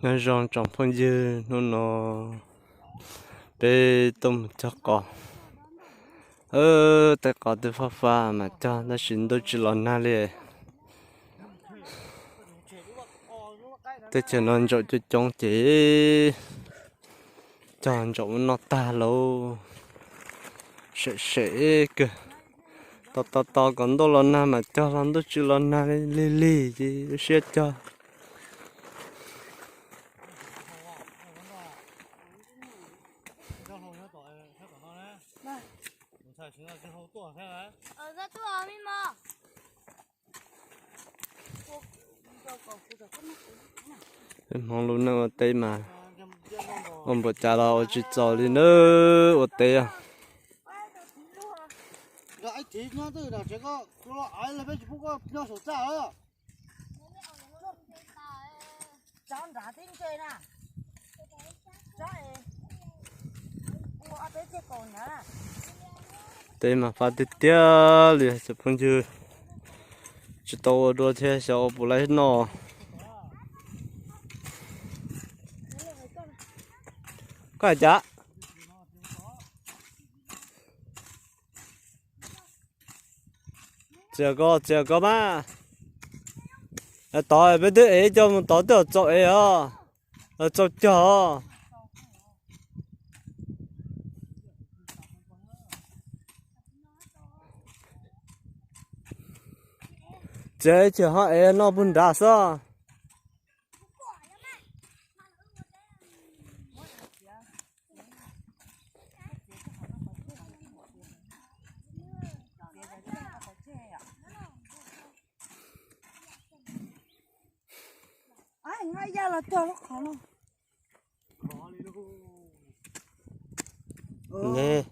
Nyob zoo tsoom phooj ywg, hnub no peb tuaj mus cog qos. Tej qos twb fab fab mas cog tab sis ntuj tsis los nag li. Teb chaws no ntsaum coob coob ces cog ntsaum muab noj tag lauj. Sem sem kawg. Tos tos tos kom ntuj los nag mas cog los ntuj tsis los nag lig lig ces lub siab cog. Hmoov lub neej ua teb mas ua npaum cas los ua tsis txaus li na, ua teb. Teb mas fab tiag tiag li cov phooj ywg. Tsis tau ua dua thiab xyov ua puas laib noj. Koj hais cas? Txias ko, txias ko mas. Tod peb twb ev coj mus tod twb txaus ev os, txaus cog os. Txias ces ho ev noj puag nrad xwb. Neb,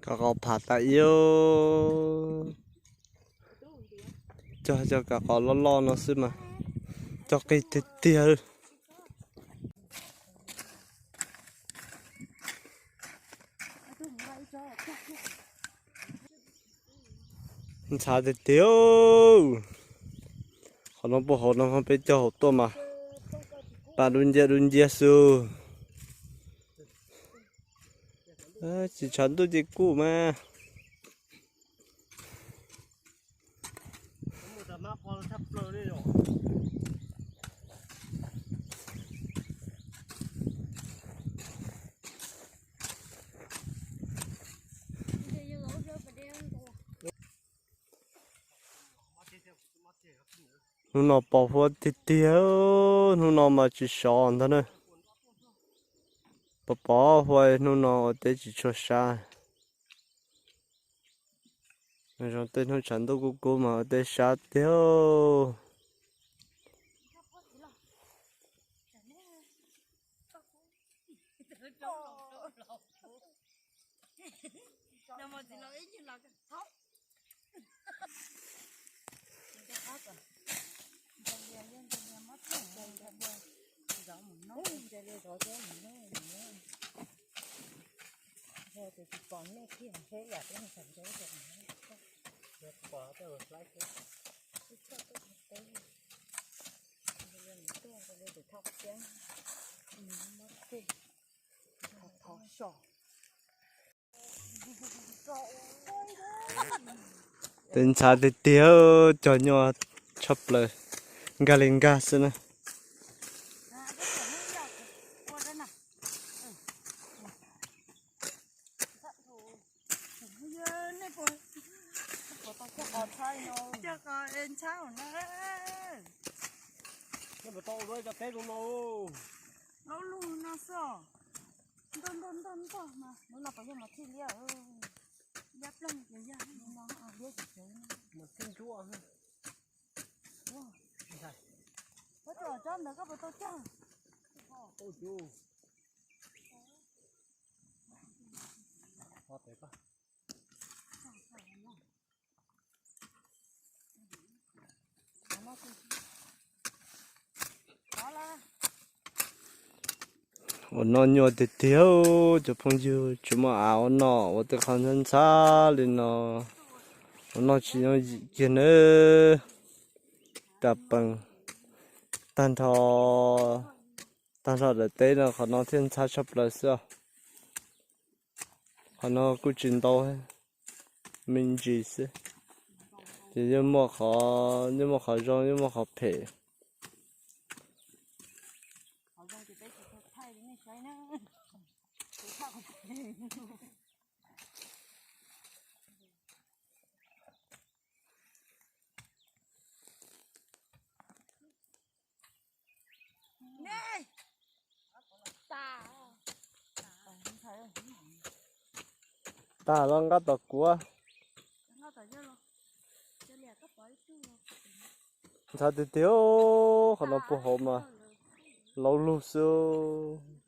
kav qos pham tas iab. Cog cov kav qos loj loj no xwb mas cog qis tiag tiag. Ntxhab tiag tiag. Qhov no puag hauv no peb cog hauv tuaj mas pab dub nciab dub nciab xwb. Tsis tshav ntuj ces kuj mas. Hnub no pos huab tiag tiag, hnub no mas tsis sov ntag na. Pos pos huab hnub no ua teb tsis tshua sab. Zoo tej hnub tshav ntuj kub kub mas ua teb sab tiag. Tej ntxhab tiag tiag, cog nyuaj tshaj plaws, nkag li nkag xwb na. Cog qos ntxhab na. Nej puas tau ua cov teb zoo no? Laub lug no xwb. Ntog ntog ntog ntog mas lub no puas yog mas thiaj liab? Liab ploog ces yog no liab tsis tsev. Mas txij ntsuab. Koj tso tsob ntawd koj puas tau cog? Ua noj nyuaj tiag tiag, cov phooj ywg, tsis muaj av ua noj, ua tej qho ntxhab ntxhab li no, ua noj tsis yooj yim kiag nawb. Tag pees, tag nrho, tag nrho daim teb no qhov no thiaj ntxhab tshaj plaws xwb os. Qhov no kuj tsis ntau, me ntsis xwb, ces yeej muaj qhov, yeej muaj qhov zoo, yeej muaj qhov phem. Tag los nqa tom kuv. Ntxhab tiag tiag, qhov no puag hauv mas laub lug xwb.